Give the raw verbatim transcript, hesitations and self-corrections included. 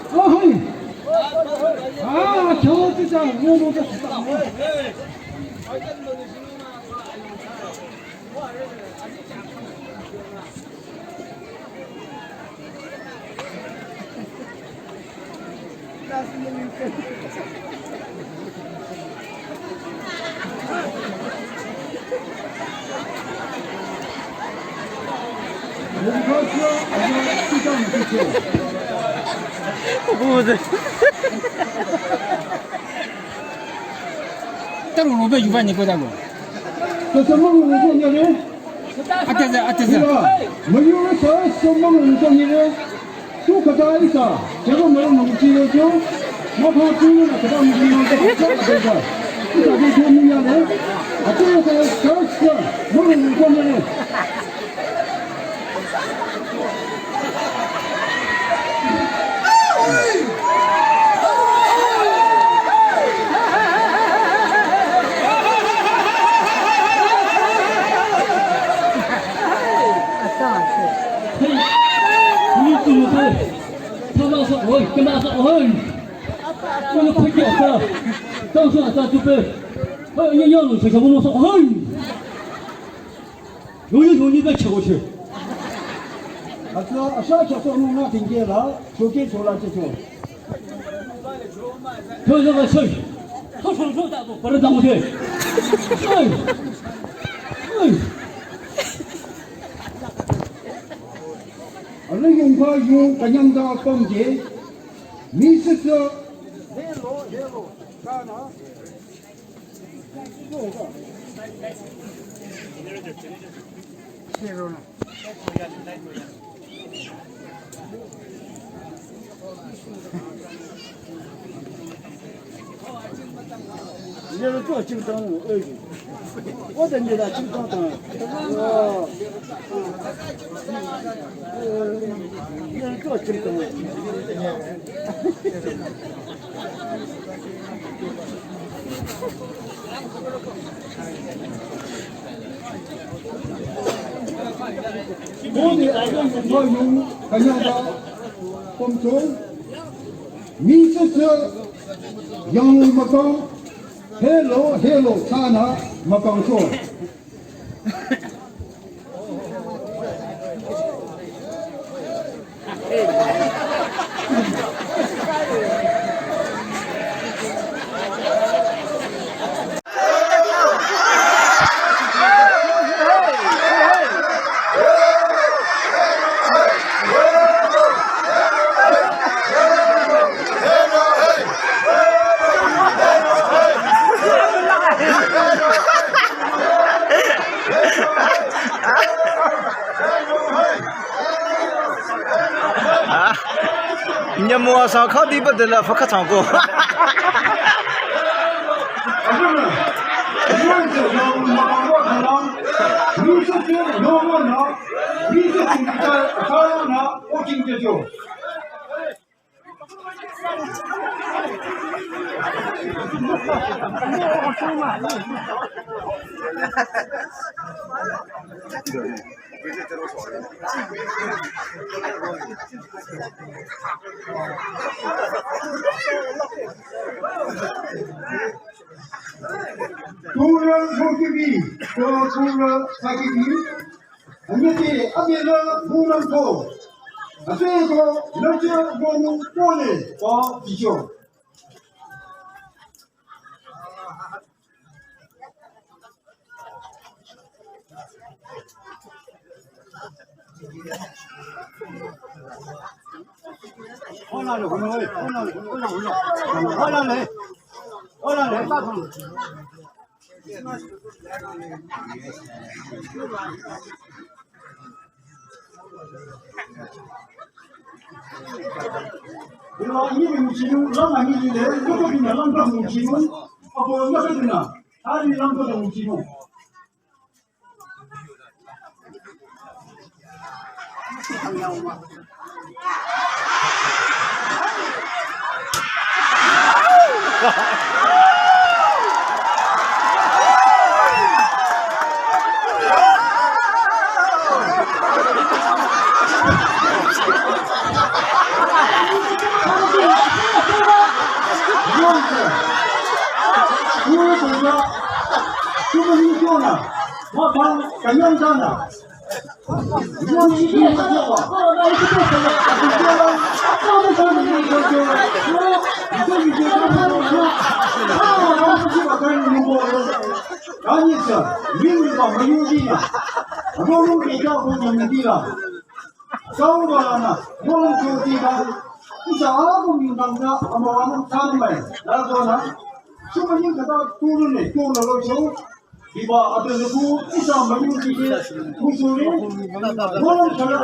Ahoi. Ah, kyo ti ta, mo mo ta. Tarung rong be yuva ni ko da ko. Ateze, ateze. Mayur sa somang rong ni re. Tu kata isa, jaga mara mungkiro jo, mapha tu na kata mungkiro jo, kata kata. Isa de jo muya le, atu sa sa sa, mara mungkiro jo. Hey, you too, hey. Come on, so, oi, come on, so, oi. Oi, quick, quick, quick. Don't shoot, don't shoot, quick. Oi, you, you, so, so, so, oi. Yo, yo, yo, ni ba cha, oi. Asa, asa, cha, so, no, na, ting, ke, la, so, ke, so, la, che, so. Yo, yo, yo, so. So, so, so, da, bo, para, da, mo, de. Oi. Oi. Ane yongkha yung kanyang da pamje, mi sese. Hello, hello. Kana. Hello na. Boni ayong yungba yung kanyang da pamcho. Mi sese yang mükang. Hello, hello, sana mükang so. Nyümong asang khüdiba de la fü khütang ko. Turan Sokibi, Turan Sakibi, anyete abela Turan ko, ase ko nache ko mu pole pa ticho. Ona, mapang kanyang sana. Sauba na, mong cho ti ba. Isa abu min dang na, amo amo tan mai. La do na. Suma yin ka ta tu lu ne, tu na lo cho. Di ba atu lu ku, isa ma yu ti ke. Ku su ne. Mong cho la.